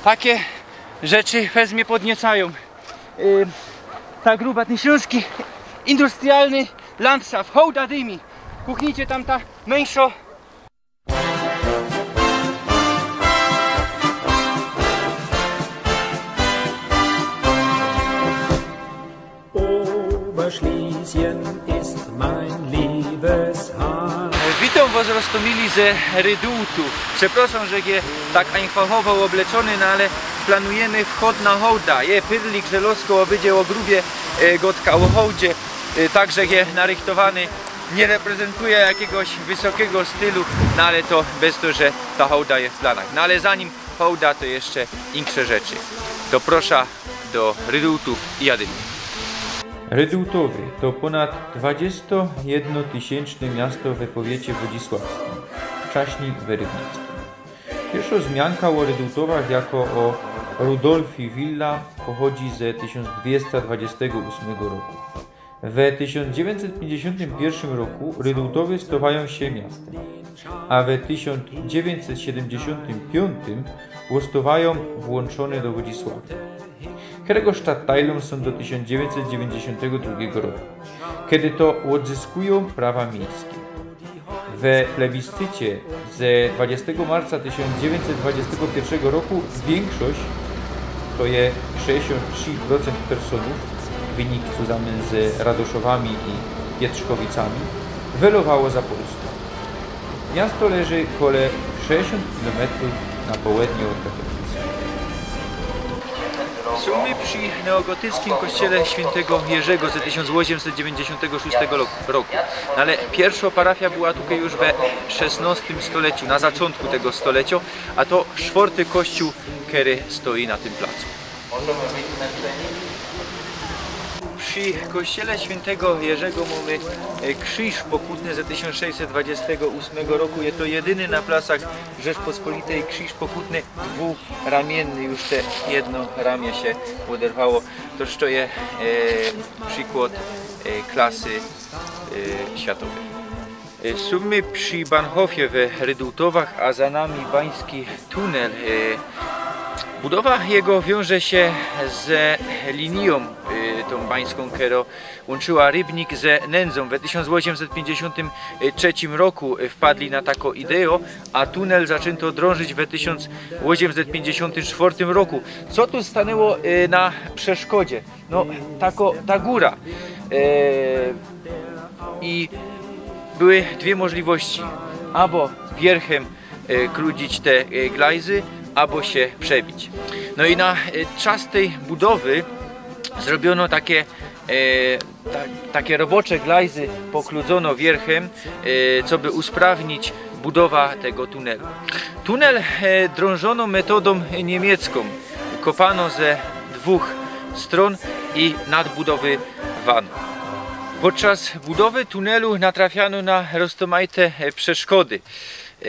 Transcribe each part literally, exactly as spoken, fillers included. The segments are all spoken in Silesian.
Take rzeczy fest mie podniecajōm. Y, ta gruba, tyn ślōnski industrialny landschaft, hołda dymi. Kuchnijcie tam ta mejszo. Oberschlesien ist mein Liebeshain. Witōm wos, roztōmili, ze Redutōw. Przeprosōm, że je tak ajnfachowo ôbleczōny, no ale planujymy wchod na hołda. Je pyrlik, żelŏzko, ôbejdzie ô grubie, e, gŏdka ô hołdzie, e, tak że je narychtowany. Nie reprezentuje jakigoś wysokigo stylu, no ale to bez to, że ta hołda je w planach. No ale zanim hołda, to jeszcze insze rzeczy. To prosza do Redutōw i jadymy. Redutōwy to pōnad dwadziestōjednotysiynczne miasto we powiecie wodzisławskim, wczaśnij werywnickim. Piyrszŏ wzmianka ô Redutōwach jako ô Rudolfi Villa pochodzi ze tysiōnc dwiesta dwadziestego ôsmego roku. We tysiōnc dziewiyńćset piyńćdziesiōntym piyrszym roku Redutōwy stŏwajōm sie miastym, a we tysiōnc dziewiyńćset siedymdziesiōntym piōntym ôstŏwajōm włōnczōne do Wodzisławiŏ, kerego sztadtajlōm sōm do tysiōnc dziewiyńćset dziewiyńćdziesiōntego drugigo roku, kedy to ôdzyskujōm prawa miyjskie. We plebiscycie ze dwadziestego marca tysiōnc dziewiyńćset dwadziestego piyrszego roku wiynkszość, to je sześćdziesiōnt trzi procynt personōw, wynik cuzamyn ze Radoszowami i Pietrzkowicami, welowało za Polską. Miasto leży kole sześćdziesiōnt kilometrōw na połednie ôd Katowic. Sōm my przi neogotyckim kościele świyntego Jerzego ze tysiōnc ôziymset dziewiyńćdziesiōntego szōstego lo-, roku. No ale piyrszŏ parafijo była tukej już we szesnŏstym stoleciu, na zaczōntku tego stoleciŏ, a to sztwŏrty kościōł, kery stoi na tym placu. Przi kościele świyntego Jerzego mōmy, e, krziż pokutny ze tysiōnc sześćset dwadziestego ôsmego roku. Je to jedyny na placach Rzeczpospolitej krziż pokutny dwuramiynny. Już te jedno ramio sie ôderwało. To jeszcze je, e, przikłŏd, e, klasy, e, światowyj. E, sōm my przi Bahnhofie we Redutōwach, a za nami bański tunel. E, budowa jego wiąże sie z linijōm, e, tōm bańskōm, kerŏ łōnczyła Rybnik ze Nędzōm. We tysiōnc ôziymset piyńćdziesiōntym trzecim roku, e, wpadli na takõ idejã, a tunel zaczynto drōnżyć we tysiōnc ôziymset piyńćdziesiōntym sztwŏrtym roku. Co tu stanło, e, na przeszkodzie? No, takŏ, ta gōra. E, i były dwie możliwości. Abo wierchym, e, krudzić te, e, glajzy, abo sie przebić. No i na, e, czas tyj budowy zrobiono takie, e, ta-, takie robocze glajzy, pokrudzono wierchym, e, coby usprawnić budowa tego tunelu. Tunel, e, drōnżono metodōm niymieckiōm. Kopano ze dwōch strōn i nadbudowywano. Podczas budowy tunelu natrafiano na roztōmajte, e, przeszkody. E,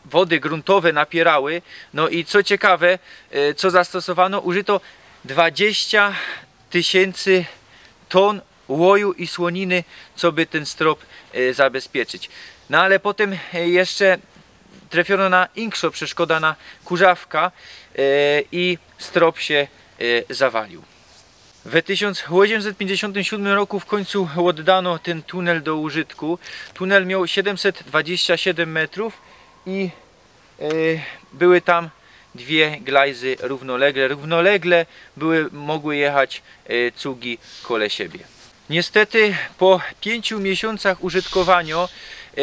wody grōntowe napierały, no i co ciekawe, e, co zastosowano, użyto dwadzieścia tysiyncy tōn łoju i słōniny, coby tyn strop, e, zabezpieczyć. No ale potym, e, jeszcze trefiono na inkszõ przeszkoda, na kurzawka, e, i strop sie, e, zawaliōł. We tysiōnc ôziymset piyńćdziesiōntym siōdmym roku w kōńcu ôddano tyn tunel do użytku. Tunel mioł siedymset dwadzieścia siedym metrōw i, e, były tam dwie glajzy rōwnolegle. Rōwnolegle były, mogły jechać, e, cugi kole siebie. Niystety po piyńciu miesiōncach użytkowaniŏ, e,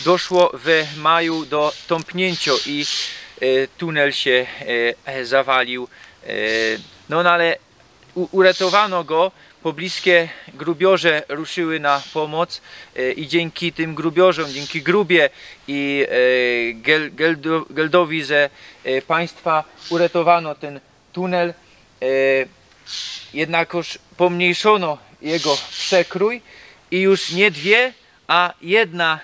doszło we maju do tōmpniyncio i, e, tunel sie, e, zawaliōł. E, no, no ale u-, uratowano go, pobliskie grubiŏrze ruszyły na pōmoc, e, i dziynki tym grubiŏrzōm, dziynki grubie i, e, gel-, geldo-, geldowi ze, e, państwa uratowano tyn tunel, e, jednakŏż pōmniyjszono jego przekroj i już niy dwie, a jedna,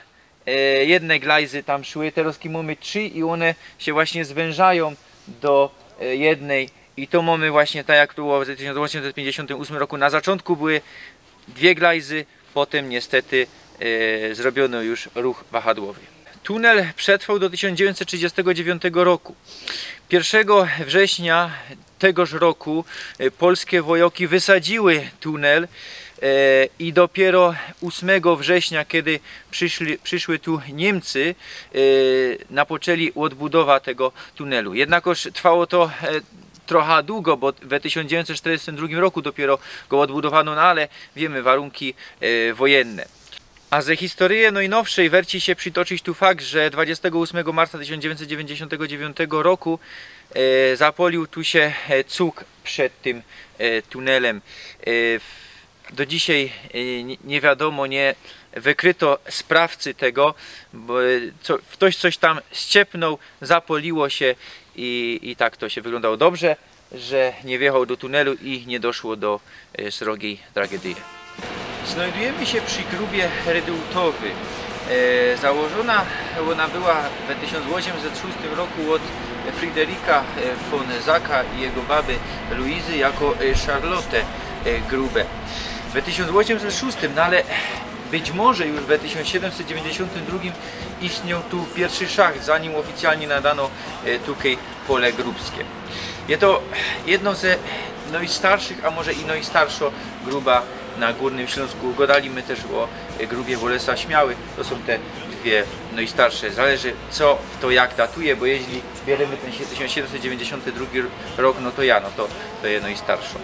e, jedne glajzy tam szły, terŏz mōmy trzi i ône sie właśnie zwōnżajōm do, e, jednyj. I to mōmy właśnie tak, jak to było w tysiōnc ôziymset piyńćdziesiōntym ôsmym roku. Na zaczōntku były dwie glajzy, potym niystety, e, zrobiono już ruch wahadłowy. Tunel przetrwoł do tysiōnc dziewiyńćset trzidziestego dziewiyntego roku. Piyrszego września tegoż roku, e, polske wojoki wysadziły tunel, e, i dopiero ósmego września, kiedy przyszli, przyszły tu Niemcy, e, napoczęli odbudowa tego tunelu. Jednakoż trwało to, e, trochã dugo, bo we tysiōnc dziewiyńćset sztyrdziestym drugim roku dopiero go odbudowano, no ale wiymy, warunki, e, wojenne. A ze historyje nojnowszyj werci sie przitoczyć tu fakt, że dwudziestego ósmego marca tysiōnc dziewiyńćset dziewiyńćdziesiōntego dziewiōntego roku, e, zapolił tu sie, e, cug przed tym, e, tunelem. E, w-, do dzisiej, e, nie, nie wiadōmo, nie wykryto sprawcy tego, bo, e, co, ftoś coś tam ściepnōł, zapoliło sie i, i tak to sie wyglōndało. Dobrze, że nie wjechoł do tunelu i nie doszło do, e, srogij tragedyje. Znajdujymy sie przi grubie Rydultowy. E, założōna ôna była we tysiōnc ôziymset szōstym roku ôd Fryderyka, e, von Zacka i jego baby Luizy jako, e, Charlotte, e, Grube. We tysiōnc ôziymset szōstym, no ale być może już we tysiōnc siedymset dziewiyńćdziesiōntym drugim istnioł tu piyrszy szacht, zanim ôficjalnie nadano, e, tukej pole grubskie. Je to jedno ze nojstarszych, a może i nojstarszŏ gruba na Gōrnym Ślōnsku. Gŏdali my tyż ô, e, grubie Bolesa Śmiały. To sōm te dwie nojstarsze. Zależy, co fto jak datuje, bo jeźli bierymy tyn sie-, tysiōnc siedymset dziewiyńćdziesiōnty drugi rok, no to ja, no to, to je nojstarszŏ.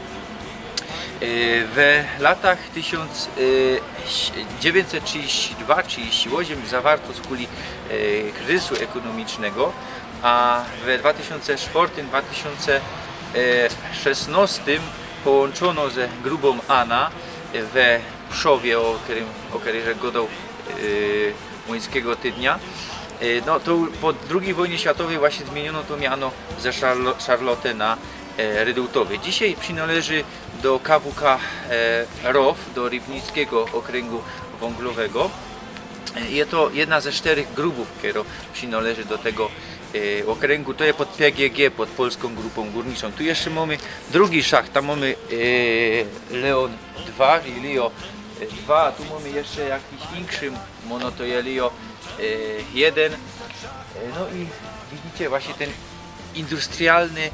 E, we latach tysiōnc, e, dziewiynćset trzidziści dwa trzidziści ôziym zawarto skuli, e, kryzysu ekōnomicznego, a we dwa tysiōnce sztwŏrtym, dwa tysiōnce szesnŏstym połōnczōno ze Grubōm Ana we Pszowie, ô kerym, ô kerej żech gŏdoł, e, Młyńskigo Tydnia. E, no, to po drugij wojnie światowyj właśnie zmiyniono to miano ze Szarlo-, Szarlote na, e, Rydultowy. Dzisiej przinŏleży do K W K, e, Row, do Rybnickigo Ôkryngu Wōnglowego. E, je to jedna ze sztyrech grubōw, kerŏ przinŏleży do tego, e, ôkryngu. To je pod P G G, pod Polskōm Grupōm Gōrniczōm. Tu jeszcze mōmy drugi szacht, tam mōmy, e, Leon dwa, czyli Leo, e, dwa, a tu mōmy jeszcze jakiś inszy, mōno to je Leo, e, jeden. E, no i widzicie właśnie tyn industrialny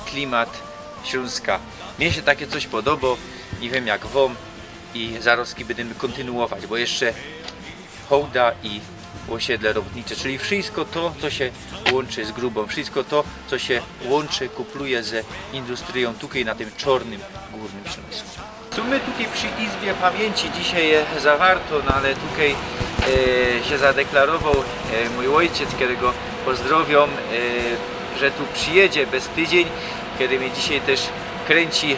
klimat Ślōnska. Mie sie takie coś podobŏ, niy wiym jak wōm, i zarŏzki bydymy kōntynuować, bo jeszcze hołda i ôsiedle robotnicze, czyli wszystko to, co sie łōnczy z Grubōm, wszystko to, co sie łōnczy, kupluje ze industryjōm tukej na tym czŏrnym Gōrnym Ślōnsku. Tu my tukej przi Izbie Pamiyńci dzisiej je zawarto, no ale tukej, e, sie zadeklarowoł, e, mōj ôjciec, kerego pozdrowiōm, e, że tu przijedzie bez tydziyń, kej mie dzisiej tyż krynci. E,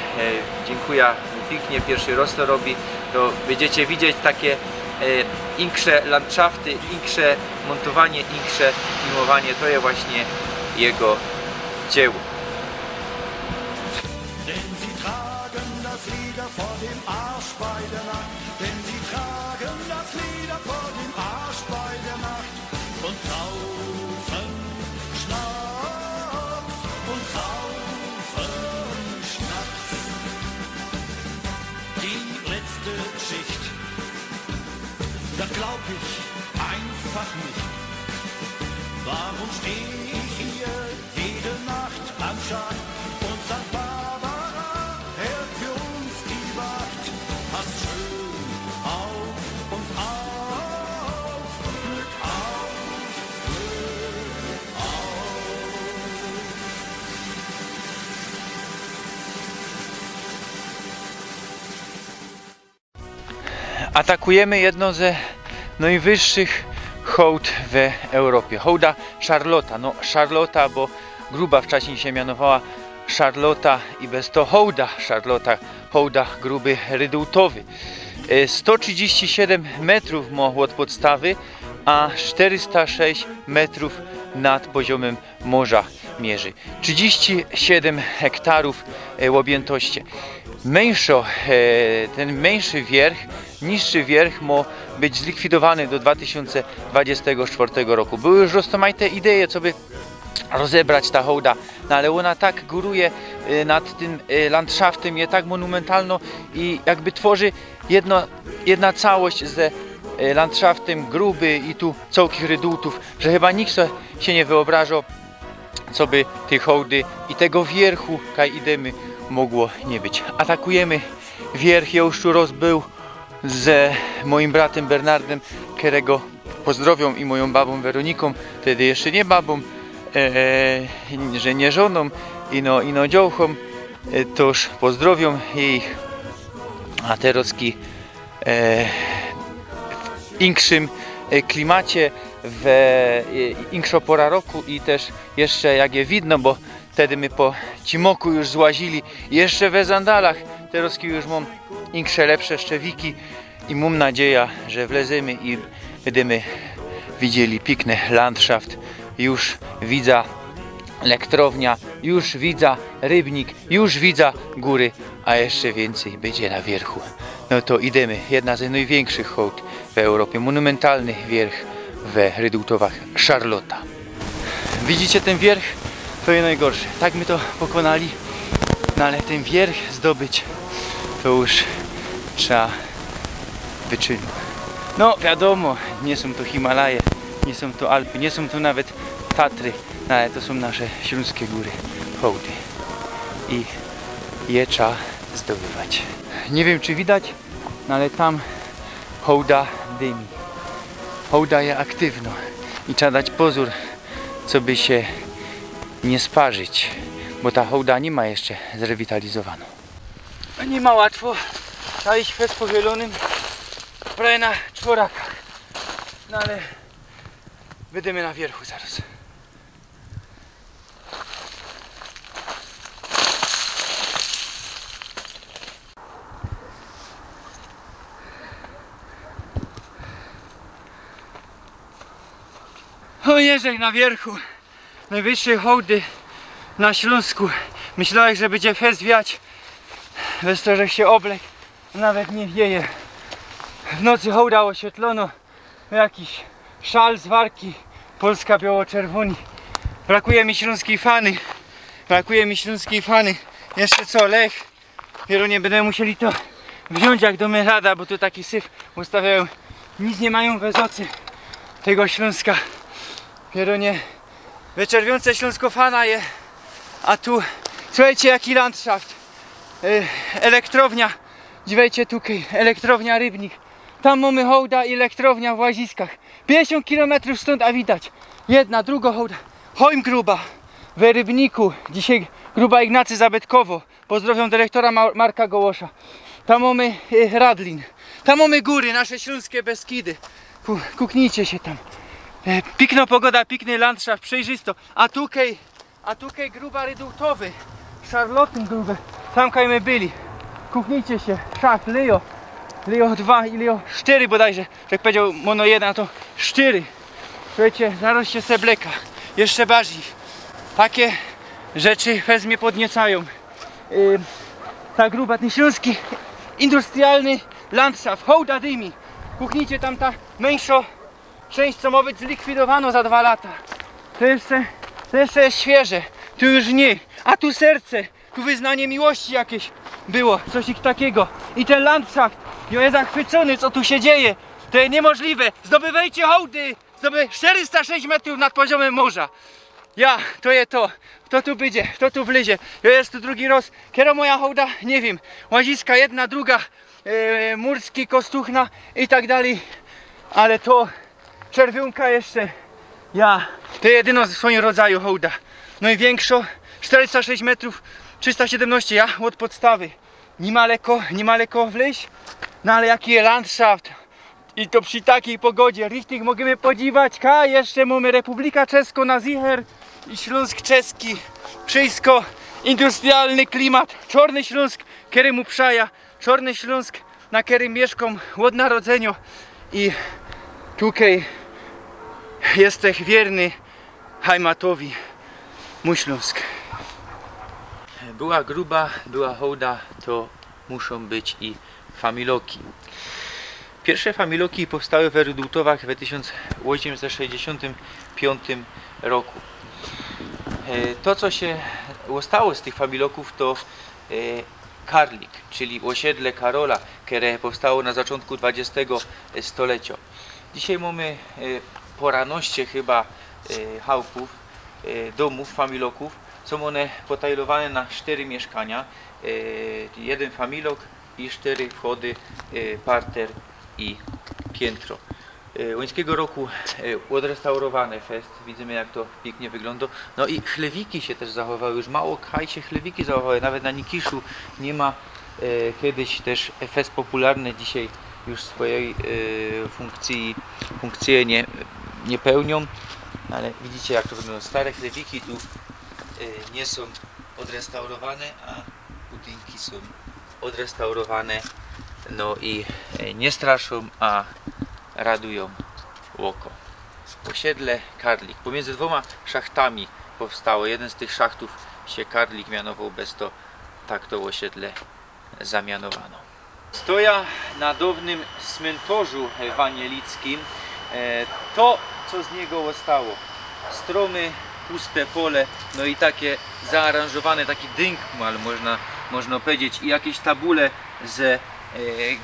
dziynkuja mu piyknie, piyrszy rŏz to robi. To bydziecie widzieć takie, e, insze landszafty, insze mōntowanie, insze filmowanie. To je właśnie jego dzieło. Denn sie tragen das Leder vor dem Arsch bei der Nacht. Denn sie tragen das Leder vor dem Arsch bei der Nacht und saufen Schnaps und saufen Schnaps. Die letzte Schicht, das glaub ich einfach nicht. Warum steh ich hier jede Nacht am Schacht und Sankt Barbara hält für uns die Wacht? Passt schön auf uns auf, Glück auf, Glück auf. Atakujymy jedno ze nojwyższych hołd we Europie. Hołda Szarlota. No, Szarlota, bo Gruba wczaśnij sie mianowała Szarlota i bez to hołda Szarlota, hołda Gruby Rydultowy. E, sto trzidziści siedym metrōw mŏ ôd podstawy, a sztyrysta sześć metrōw nad poziōmym morza mierzi. Trzidziści siedym hektarōw, e, ôbjętości. Miyńszo, e, tyn miyńszy wierch, niższy wierch mŏ być zlikwidowany do dwa tysiōnce dwudziestego sztwŏrtego roku. Były już roztōmajte ideje, coby rozebrać ta hołda, no ale ôna tak gōruje, e, nad tym, e, landszaftem, je tak monumentalno i jakby tworzy jedno, jedna całość ze, e, landszaftem Gruby i tu cołkich Rydultōw, że chyba nikt so-, sie niy wyobrażo, coby tyj hołdy i tego wierchu, kaj idymy, mogło niy być. Atakujymy wierch. Jŏ już tu roz bōł ze mojim bratym Bernardym, kerego pozdrowiōm, i mojōm babōm Werōniką, tedy jeszcze niy babōm, e, że niy żōnōm, ino, ino dziołchōm, e, tōż pozdrowiōm jich. A terŏzki, e, w inkszym, e, klimacie, we, e, inkszŏ pora roku i tyż jeszcze jak je widno, bo wtedy my po cimoku już złazili, jeszcze we zandalach, terŏzki już mōm inksze, lepsze szczewiki i mōm nadzieja, że wlezymy i bydymy widzieli piykny landschaft. Już widza elektrownia, już widza Rybnik, już widza gōry, a jeszcze wiyncyj bydzie na wierchu. No to idymy. Jedna z nojwiynkszych hołd w Europie, monumentalny wierch we Redutowach, Charlotta. Widzicie tyn wierch? To je nojgorsze. Tak my to pokōnali, no ale tyn wierch zdobyć, to już trzeba wyczynu. No wiadōmo, niy sōm to Himalaje, niy sōm to Alpy, niy sōm to nawet Tatry, no ale to sōm nasze ślōnske gōry, hołdy. I je trzeba zdobywać. Niy wiym, czy widać, no ale tam hołda dymi. Hołda je aktywnŏ i trzeba dać pozōr, coby sie niy sparzić, bo ta hołda niy ma jeszcze zrewitalizowanŏ. Niy ma łatwo, trzeba iś bez powielōnym, prawie na czworakach. No ale bydymy na wierchu zarŏz. O Jeże, na wierchu nojwyższyj hołdy na Ślōnsku. Myślałech, że bydzie fest wiać, bez to, żech sie ôblek, nawet niy wieje. W nocy hołda ôświetlōnŏ, jakiś szal z Warki, Polska biało-czerwōni. Brakuje mi ślōnskij fany, brakuje mi ślōnskij fany. Jeszcze co, Lech? Pierōnie, bydymy musieli to wziōńć, jak dōmy rada, bo tu taki syf ustawiajōm. Nic niy majōm we wzŏcy tego Ślōnska. Pierōnie, we czerwiōnce ślōnskofana je, a tu, słuchejcie, jaki landschaft. Y, elektrownia, dziwejcie, tukej elektrownia Rybnik. Tam mōmy hołda i elektrownia w Łaziskach. Piyńćdziesiōnt kilometrōw stōnd, a widać jedna, drugŏ hołda. Choim Gruba we Rybniku. Dzisiej Gruba Ignacy zabytkowo. Pozdrowiōm dyrektora Mar-, Marka Gołosza. Tam mōmy, e, Radlin. Tam mōmy gōry, nasze ślōnskie Beskidy. Ku-, kuknijcie sie tam. E, piyknŏ pogoda, piykny landschaft, przejrzysto. A tukej, a tukej Gruba Redutowŏ. Charlotten Grube. Tam kaj my byli. Kuknijcie sie. Szach, Leo. Leo dwa i Leo sztyry bodajże. Jak powiedzioł, mono jedna, to sztyry. Słuchejcie, zarŏz sie sebleka. Jeszcze bardzij. Take rzeczy fest mie podniecajōm. Ym, ta Gruba, tyn ślōnski industrialny landschaft, hołda dymi. Kuknijcie tam, ta mniejszŏ czynść, co mo być zlikwidowanŏ za dwa lata. To jeszcze, to jeszcze je świeże. Tu już niy. A tu serce, tu wyznanie miłości jakeś było, coś takigo. I tyn landschaft, jo, je zachwycōny, co tu sie dzieje. To je niymożliwe. Zdobywejcie hołdy! Zdoby-, sztyrysta sześć metrōw nad poziōmym morza. Ja, to je to. Fto tu bydzie, fto tu wlyzie? Jo, je tu drugi rŏz. Kerŏ moja hołda? Niy wiym. Łaziska jedna, druga, e, Murski, Kostuchna i tak dalij. Ale to czerwiōnka jeszcze. Ja, to jedynŏ w swojim rodzaju hołda. Nojwiynkszŏ, sztyrysta sześć metrōw, trzysta siedymnŏście, ja, ôd podstawy. Niy ma leko, niy ma leko wlyź. No ale jaki je landschaft. I to przi takij pogodzie. Richtig możymy podziwać. Ka, jeszcze mōmy Republika Czeskŏ na zicher. I Ślōnsk czeski. Wszysko. Industrialny klimat. Czŏrny Ślōnsk, kerymu przaja. Czŏrny Ślōnsk, na kerym miyszkōm ôd narodzynio. I tukej jestech wierny Heimatowi, mōj Ślōnsk. Była Gruba, była hołda, to muszōm być i familoki. Piyrwsze familoki powstały we Redutowach we tysiōnc ôziymset sześćdziesiōntym piōntym roku. E, to, co sie ôstało z tych familokōw, to, e, Karlik, czyli ôsiedle Karola, kere powstało na zaczōntku dwudziestego stolecio. Dzisiej mōmy, e, pŏranŏście chyba, e, chałpōw. e, domōw, familokōw. Sōm ône potajlowane na sztyry miyszkania, e, jedyn familok i sztyry wchody, e, parter i piyntrŏ. E, ôńskigo roku, e, ôdrestaurowane fest. Widzymy, jak to piyknie wyglōndŏ. No i chlewiki sie tyż zachowały. Już mało kaj sie chlewiki zachowały. Nawet na Nikiszu niy ma, e, kedyś tyż fest popularny dzisiej już swojej, e, funkcyje, funkcyje niy, niy pełniōm. No ale widzicie, jak to wyglōndŏ. Stare chlewiki tu, e, niy sōm ôdrestaurowane, a budynki sōm ôdrestaurowane. No i, e, niy straszōm, a radujōm ôko. Ôsiedle Karlik. Pomiyndzy dwōma szachtami powstało. Jedyn z tych szachtōw sie Karlik mianowoł, bez to tak to ôsiedle zamianowano. Stoja na downym smyntorzu wanielickim. E, to, co z niego ôstało. Strōmy, puste pole, no i take zaaranżowane, taki dynkmal, można, można pedzieć, i jakeś tabule ze, e,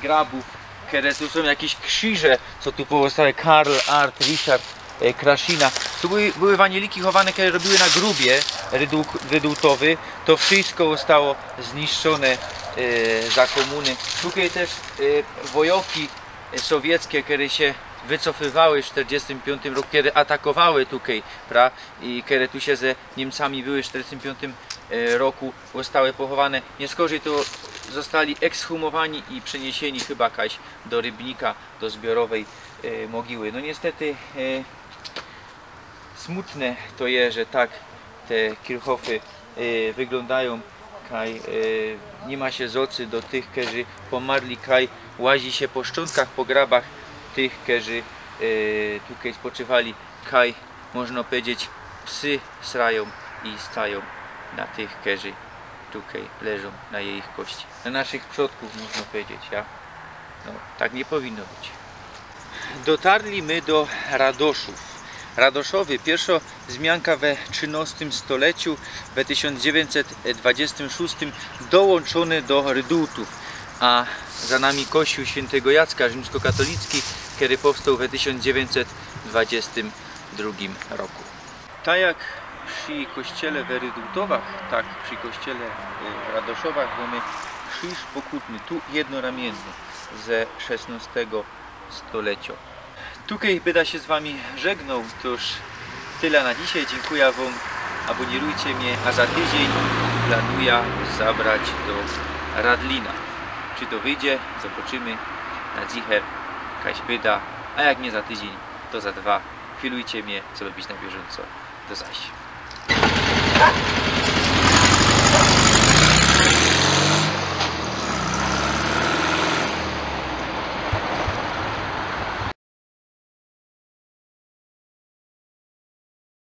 grabōw, kere tu sōm, jakeś krziże, co tu pozostały, Karl, Art, Richard, e, Kraszina. Tu były, były wanieliki chowane, kere robiły na grubie rydł-, rydłtowy. To wszystko zostało zniszczone, e, za kōmuny. Tukej tyż, e, wojoki, e, sowieckie, kere sie wycofywały w sztyrdziestym piōntym roku, kere atakowały tukej, pra-, i kere tu sie ze Niymcami były w sztyrdziestym piōntym, e, roku, zostały pochowane. Niy skorzij to zostali ekshumowani i przeniesieni chyba kaś do Rybnika, do zbiorowej, e, mogiły. No niystety, e, smutne to je, że tak te kirchhofy, e, wyglōndajōm. Kaj, e, niy ma sie zocy do tych, kerzy pomarli, kaj łazi sie po sztrōnkach, po grabach tych, kerzy, e, tukej spoczywali, kaj, można pedzieć, psy srajōm i scajōm na tych, kerzy tukej leżōm, na jejich kości. Na naszych przodkōw, można pedzieć, ja? No, tak niy powinno być. Dotarli my do Radoszōw. Radoszowy, piyrszŏ wzmianka we trzynŏstym stoleciu, we tysiōnc dziewiyńćset dwadzieścia sześć dołōnczōny do Rydłtōw, a za nami kościōł świyntego Jacka rzimskokatolicki, kery powstoł we tysiōnc dziewiyńćset dwadzieścia drugim roku. Tak jak przi kościele we Rydłtowach, tak przi kościele, y, w Radoszowach mōmy krziż pokutny, tu jednoramiynny, ze szesnŏstego stoleciŏ. Tukej byda sie z wami żegnoł, to już tela na dzisiej. Dziynkuja wōm, abōnirujcie mie, a za tydziyń planuja zabrać do Radlina. Czy to wyjdzie? Zobaczymy. Na dzicher kaś byda, a jak niy za tydziyń, to za dwa. Chwilujcie mie, coby być na bieżōnco. Do zaś.